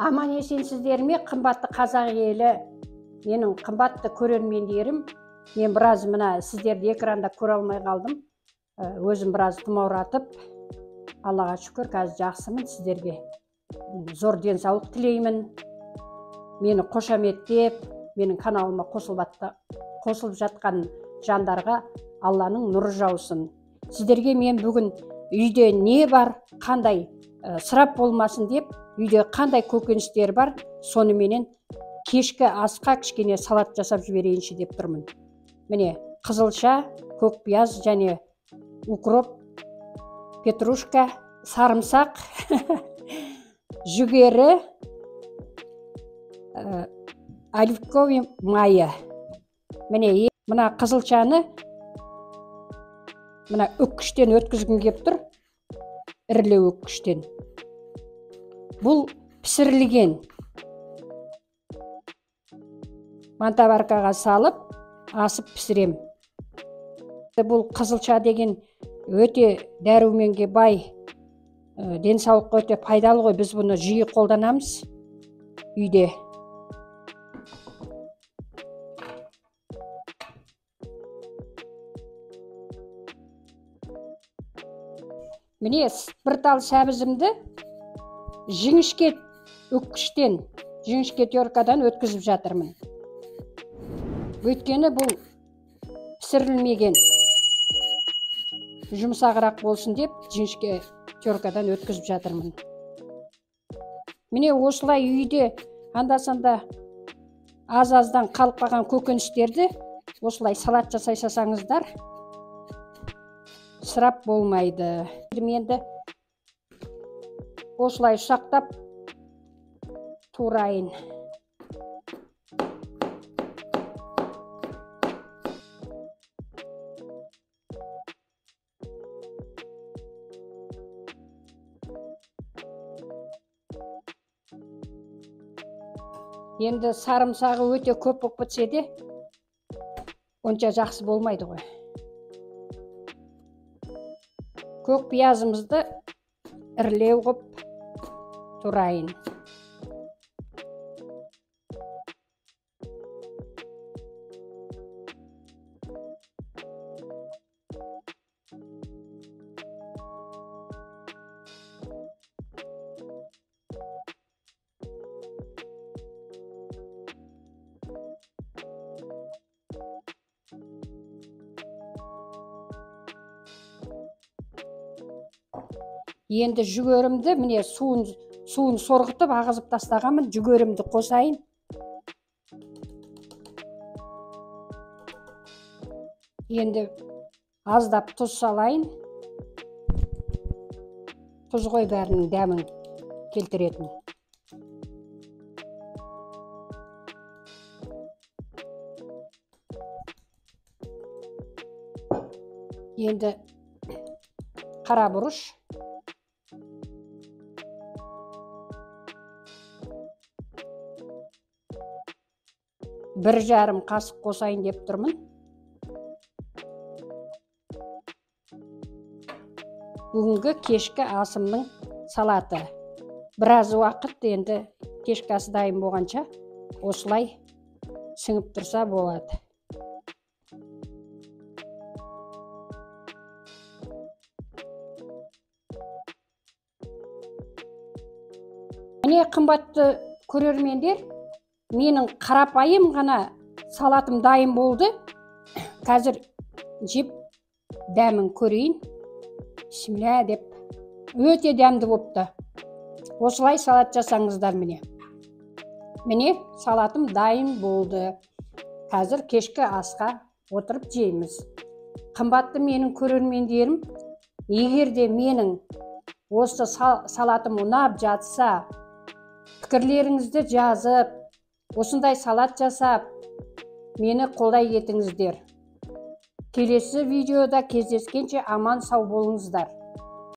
Аман есенсіздер ме, қымбатты қазақ елі, менің қымбатты көрермендерім. Мен біраз мына сіздерді экранда көре алмай қалдым. Өзім біраз тұмауратып, Аллаға шүкір, қазір жақсымын. Сіздерге зор денсаулық тілеймін. Мені қошаметтеп, менің каналыма қосылып жатқан жандарға Алланың нұры жаусын. Сіздерге мен бүгін үйде не бар, қандай ысырап болмасын деп, үйде қандай көкөністер бар, соныменен кешкі асқа кішкене салат жасап жіберейінші деп тұрмын. Міне, қызылша, көк пияз және укроп, петрушка, сарымсақ, жүгері, оливковый майы. Міне, мына қызылшаны мына үккіштен өткізгім кеп тұр, ірілеу үккіштен. Бұл пісірілген. Мантоваркаға салып, асып пісірем. Бұл қызылша деген өте дәруменге бай, денсаулыққа өте пайдалы ғой. Біз бұны жиі қолданамыз үйде. Міне, бір тал сәбізімді жіңішке үккіштен, жіңішке теркадан өткізіп жатырмын. Өйткені бұл пісірілмеген, жұмсағырақ болсын деп жіңішке теркадан өткізіп жатырмын. Міне, осылай үйде анда-санда аз-аздан қалып қалған көкөністерді осылай салат жасай салсаңыздар, ысырап болмайды. Енді осылай ұсақтап турайын. Енді сарымсағы өте көп болып кетсе де, онша жақсы болмайды ғой. Көк пиязымызды ірілеу қып турайын. Енді жүгерімді, міне, суын сорғытып ағызып тастағанмын, жүгерімді қосайын. Енді аздап тұз салайын. Тұз ғой бәрінің дәмін келтіретін. Енді қара бұрыш. Бір жарым қасық қосайын деп тұрмын. Бүгінгі кешкі асымның салаты. Біраз уақыт енді кешкі асы дайын болғанша осылай сіңіп тұрса болады. Міне, қымбатты көрермендер, менің қарапайым ғана салатым дайын болды. Қазір жеп дәмін көрейін. Бісміллә деп. Өте дәмді бопты. Осылай салат жасаңыздар міне. Міне, салатым дайын болды. Қазір кешкі асқа отырып жейміз. Қымбатты менің көрермендерім, егер де менің осы салатым ұнап жатса, пікірлеріңізді жазып, осындай салат жасап, мені қолдай етіңіздер. Келесі видеода кездескенше аман сау болыңыздар.